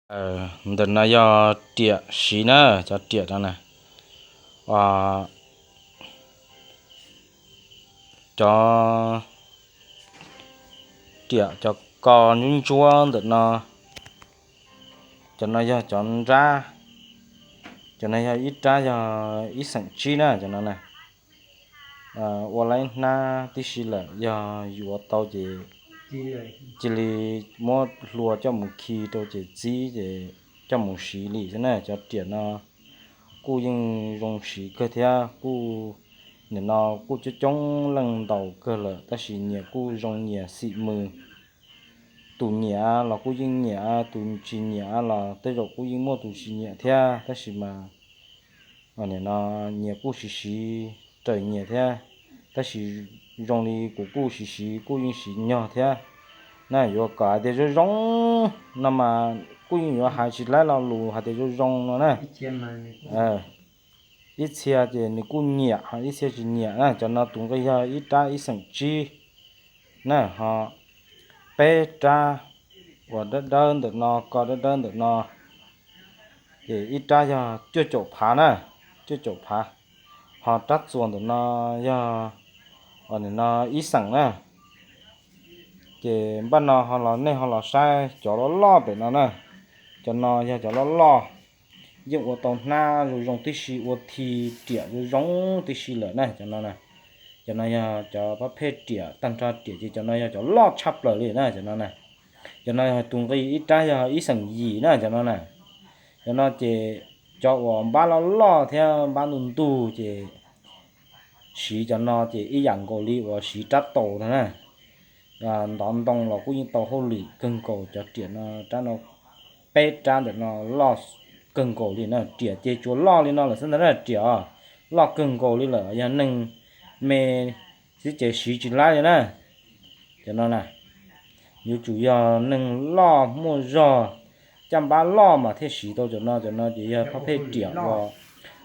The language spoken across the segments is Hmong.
Ntawm no yog riam siv na, cov riam no na. Cov riam cov ko ntsuab ntsuab ntawm no, cov no yog cov nrab, cov no yog ib rab yog ib xeem tsib na, cov no na. Ua laib hnab tib si lawm, yog yuav tau ces cia li muab hlua coj mus khi rau ces txib ces coj mus siv li xwb na. Cov riam no kuj yeej zoo siv kawg thiab, kuj nim no kuj coob coob leej ntaus kawg lawm, tab sis nyias kuj zoo nyias xim mws. Tus nyiam los kuj yeej nyiam, tus tsis nyiam los tej zaum kuj yeej muaj tus tsis nyiam thiab, tab sis mas nim no nyias kuj siv siv raws nyias thiab, tab sis zoo li kuv kuj siv siv kuj yeej siv nyog thiab na. Yuav kom hais tias zoo zoo no mas kuj yeej yuav hais tsis laib lo lus hais tias zoo zoo no na. Ib txhia ces nws kuj nyiam, ib txhia tsis nyiam na. Cov no tus nqi yog ib rab ib xeem tsib na, ho peb rab uas dawb dawb ntawm no, ko dawb dawb ntawm no, ces ib rab yog cuaj caum phav na, cuaj caum phav. Ho rab txuas ntawm no yog nim no ib xeem na. Ces npaj no ho los nej ho los saib cov loj loj pem no na. Cov no yog cov loj loj, yeej ua tau hnab zoo zoo tib si, ua thi riam zoo zoo tib si lawm na, cov no na. Cov no yog cov pab phej riam, tag nrho riam ces cov no yog cov loj tshaj plaws li na, cov no na. Cov no yog tus nqi ib rab yog ib xeem yim na, cov no na. Cov no ces cov uas npab loj loj thiab npab ntuj ntug ces siv cov no ces ib yam nkaus li uas siv rab taus no na. Ntov ntoo los kuj yeej tau hauj lwm kawg nkaus, cov riam no rab no peb rab ntawm no loj kawg nkaus li na. Riam ces tsuas loj li no lawm xwb ntag na, riam loj kawg nkaus li lawm, yog neeg me xwb ces siv tsis laib li na. Cov no na, yuav tsum yog neeg loj muaj zog, caj npab loj mas thiaj siv tau cov no. Cov no ces yog pab phej riam uas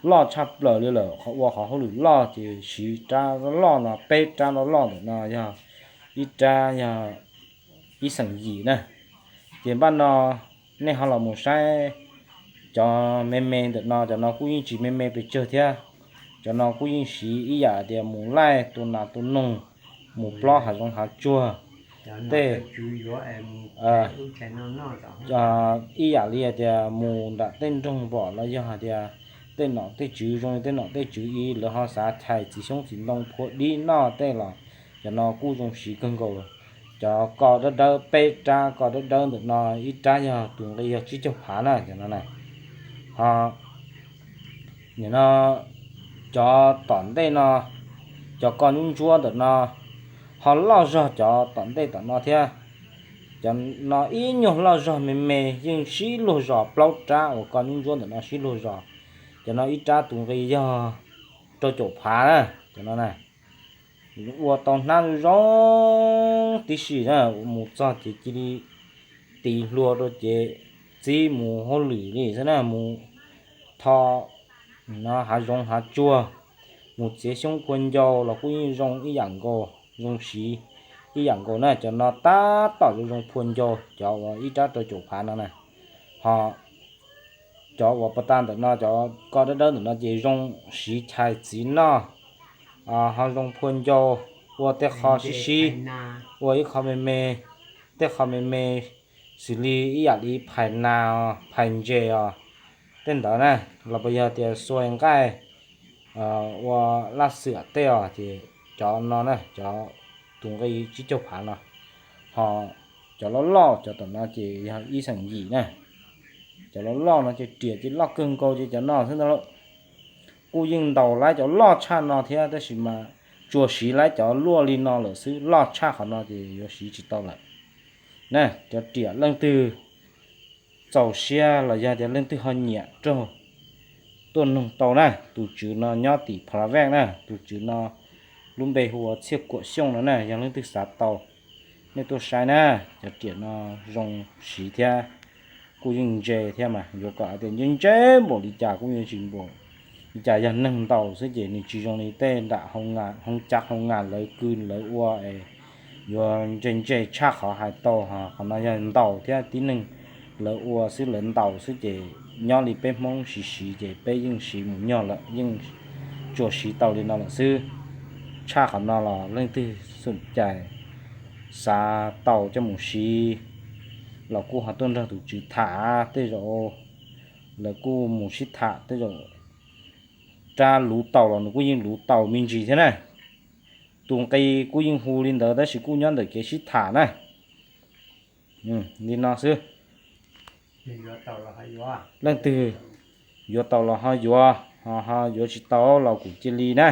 loj tshaj plaws li lawm, qhov ua qhov hauj lwm loj ces siv rab loj no, peb rab loj loj ntawm no yog ib rab yog ib xeem yim na. Ces npaj no nej ho los mus saib cov me me ntawm no, cov no kuj yeej tsis me me pes tsawg thiab. Cov no kuj yeej siv ib yam tias mus laij tua nas tua noog, mus plob hav zoov hav tsuag, tej ib yam li hais tias mus nram tej nroog npom los yog hais tias tej nom tej tswv zoo li tej nom tej tswv ib lawv ho xav chais txiv xyoob txiv ntoo phua dib noj tej los cov no kuj zoo siv kawg nkaus. Cov ko dawb dawb, peb rab ko dawb dawb ntawm no ib rab yog tus nqi yog tsib caug phav na, cov no na. Ho nim no cov tom ntej no, cov ko ntsuab ntsuab ntawm no ho loj zog cov tom ntej tom no thiab. Cov no ib nyuag loj zog me me yeej sib luag zos, plaub rab uas ko ntsuab ntsuab ntawm no sib luag zos. Cov no ib rab tus nqi yog rau caum phav na, cov no na. Ua tau hnab zoo tib si na, mus txog ces cia li tis hlua rau ces txib mus hauj lwm li xwb na, mus tho no hav zoov hav tsuag, mus txiav xyoob phua ncau los kuj yeej zoo ib yam nkaus, zoo siv ib yam nkaus na. Cov no tab tom zoo zoo phua ncau, cov uas ib rab rau caum phav no na. Ho cov uas puas ta ntawm no, cov ko dawb dawb ntawm no ces zoo siv chais txiv noj, ho zoo phua ncau, ua tej qho sib sib, ua ib qho me me, tej qho me me xws li ib yam li phais nas, phais ntses os, tej ntawd na, los puas yog tias xuas nqaij, ua laj xiam tej os, ces cov no na, cov tus nqi tsib caug phav no. Ho cov loj loj cov tom no ces yog ib xeem yim na. Cov loj loj no ces riam ces loj kawg nkaus ces cov no xwb ntag lauj. Kuj yeej ntaus laib cov loj tshaj no thiab, tab sis mas tsuas siv laib cov luaj li no lawm xwb, loj tshaj qhov no ces yuav siv tsis tau lawm na. Cov riam leej twg txaus siab los yog tias leej twg ho nyiam raug tuaj noog tau na. Tus tswv no nyob tim Pha La Vej na, tus tswv no lub npe hu ua Txhiaj Kuam Xyooj no na. Yog leej twg xav tau, nej tuaj saib na. Cov riam no zoo siv thiab kuj yeej ntse thiab mas, yuav kom hais tias ntse ntse npaum li cas kuj yeej tsis npaum li cas, yog neeg ntaus xwb ces nws tsis zoo li tej nram hoo cav hoo nas lawv kws lawv ua es yuav ntse ntse tshaj qhov hais tau. Qhov no yog ntaus thiab tib neeg lawv ua xwb, lawv ntaus xwb ces nyob li peb Hmoob siv siv ces peb yeej siv mus nyog lawm, yeej tsuas siv tau li no lawm xwb. Tshaj qhov no los leej twg xum cais xav tau coj mus siv los kuj ho tuaj nrog tus tswv tham tej zaum, lawv kuj mus sib tham tej zaum rab luv tau los nws kuj yeej luv tau me ntsis thiab na. Tus nqi kuj yeej hu li ntawd tab sis kuj nyob ntawm kev sib tham na. Li no xwb. Leej twg yuav tau los ho yuav, ho ho yuav tsis tau los kuj cia li na.